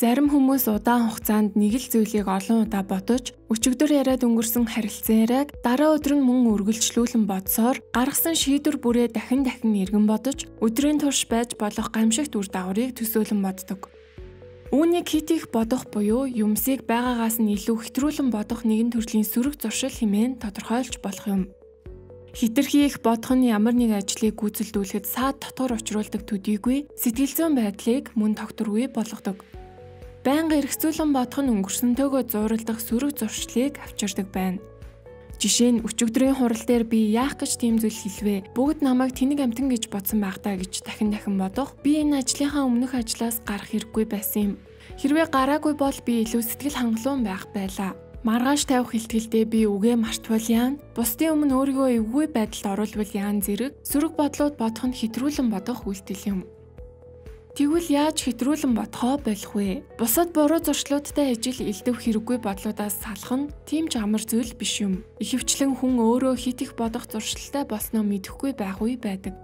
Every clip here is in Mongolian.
Зарим хүмүүс удаан хугацаанд нэг л зүйлийг олон удаа бодож, өчигдөр яриад өнгөрсөн харилцан яриаг дараа өдөр нь мөн үргэлжлүүлэн бодсоор гаргасан шийдвэр бүрээ дахин дахин эргэн бодож, өдрийн турш байж болох гамшигт үр дагаврыг төсөөлөн боддог. Үүнийг хит их бодох буюу юмсыг байгаагаас нь илүү хэтрүүлэн бодох нэгэн төрлийн сөрөг зуршил хэмээн тодорхойлж болох юм. Хэтэрхий их бодох нь ямар нэг ажлыг гүйцэлдүүлэхэд саад дотор учруулдаг төдийгүй сэтгэл зүйн байдлыг мөн тогтворгүй болгодог. Байнга эргэцүүлэн бодох нь өнгөрсөнтэйгөө зууралдах сөрөг зуршлыг авчирдаг байна. Жишээ нь өчигдрийн хурал дээр би яах гэж тийм зүйл хэлвэ? Бүгд намайг тэнэг амтан гэж бодсон байх даа гэж дахин дахин бодох. Би энэ ажлынхаа өмнөх ажлаас гарах хэрэггүй байсан юм. Хэрвээ гараагүй бол би илүү сэтгэл хангалуун байх байлаа. Маргааш тавих ихтгэлдээ би үгээ мартвал яана? Бусдын өмнө өөрийгөө эвгүй байдалд оруулвал яана зэрэг сөрөг бодлууд бодох нь хэтрүүлэн бодох үйлдэл юм. Тэгвэл яаж хэтрүүлэн бодохоо болох вэ? Бусад буруу зуршлуудтай ижил элдэв хэрэггүй бодлуудаас салах нь тийм ч амар зүйл биш юм. Ихэвчлэн хүн өөрөө хит их бодох зуршилтай болсноо мэдэхгүй байх үе байдаг.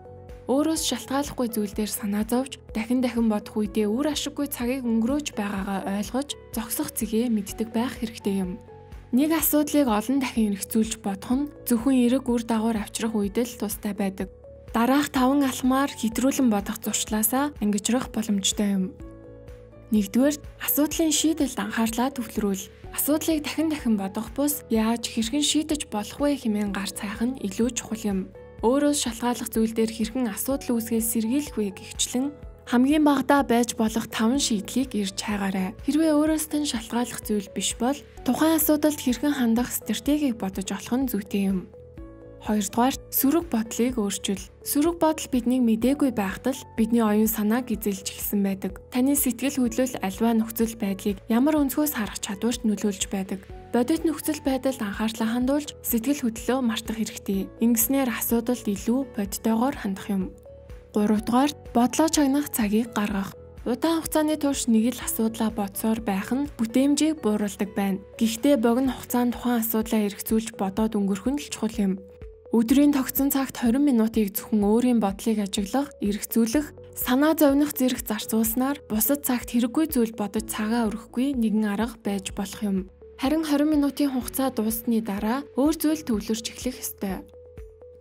Өөрөөс шалтгааллахгүй зүйл дээр санаа зовж, дахин дахин бодох үедээ үр ашиггүй цагийг өнгөрөөж байгаагаа ойлгож, зогсох зэгээ мэддэг байх хэрэгтэй юм. Нэг асуудлыг олон дахин эргэцүүлж бодох нь зөвхөн эерэг үр дагавар авчрах үед л тустай байдаг. Дараах 5 алхмаар хэтрүүлэн бодох зуршлаасаа ангижрах боломжтой юм. Нэгдүгээр, асуудлын шийдэлд анхаарлаа төвлөрүүл. Асуудлыг дахин дахин бодох бус яаж хэрхэн шийдэж болох вэ хэмээн гарц хайх нь илүү чухал юм. Өөрөөс шалтгааллах зүйл дээр хэрхэн асуудал үүсгээс сэргийлэх вэ гэгчлэн хамгийн багадаа байж болох 5 шийдлийг ирж хайгаарай. Хэрвээ өөрөөс нь шалтгааллах зүйл биш бол тухайн асуудалд хэрхэн хандах стратегийг бодож олох нь зүйтэй юм. Хоёрдугаар, сөрөг бодлыг өөрчил. Сөрөг бодол биднийг мдээгүй байхад л бидний оюун санааг эзэлж эхэлсэн байдаг. Таны сэтгэл хөдлөл альва нөхцөл байдлыг ямар өнцгөөс харах чадварт нөлөөлж байдаг. Бодит нөхцөл байдалд анхаарлаа хандуулж сэтгэл хөдлөлөө мартах хэрэгтэй. Ингэснээр асуудалд илүү бодитойгоор хандах юм. Гуравдугаар, бодлоо чагнах цагийг гаргах. Удаан хугацааны турш нэг л асуудлаа бодсоор байх нь бүтээмжийг бууруулдаг байна. Гэхдээ богино хугацаанд тухайн асуудлаа эргэцүүлж бодоод өнгөрөх нь л чухал юм. Өдрийн тогтсон цагт 20 минутыг зөвхөн өөрийн бодлыг ажиглах, эргэцүүлэх, санаа зовних зэрэг зарцуулснаар бусад цагт хэрэггүй зүйл бодож цагаа өргөхгүй нэгэн арга байж болох юм. Харин 20 минутын хугацаа дууссаны дараа өөр зүйл төвлөрч эхлэх ёстой.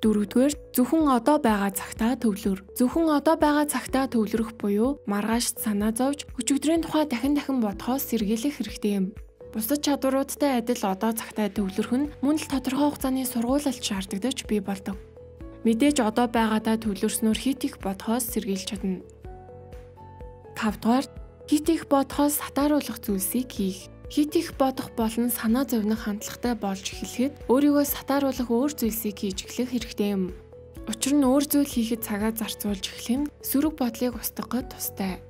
Дөрөвдүгээр, зөвхөн одоо байгаа цагтаа төвлөр. Зөвхөн одоо байгаа цагтаа төвлөрөх буюу маргааш санаа зовж, өчигдрийн тухай дахин дахин бодохоос сэргийлэх хэрэгтэй юм. Бусад чадваруудтай адил одоо цагтаа төвлөрөх нь мөн л тодорхой хугацааны сургуулилт шаардагдаж бий болдог. Мэдээж одоо байгаадаа төвлөрснөөр хит их бодохоос сэргийлж чадна. Тавдугаар, хит их бодохоос сатааруулах зүйлсийг хийх. Хит их бодох болон санаа зовних хандлагатай болж эхлэхэд өөрийгөө сатааруулах өөр зүйлсийг хийж эхлэх хэрэгтэй юм. Учир нь өөр зүйл хийхэд цагаа зарцуулж эхлэх нь сөрөг бодлыг устгахад тустай.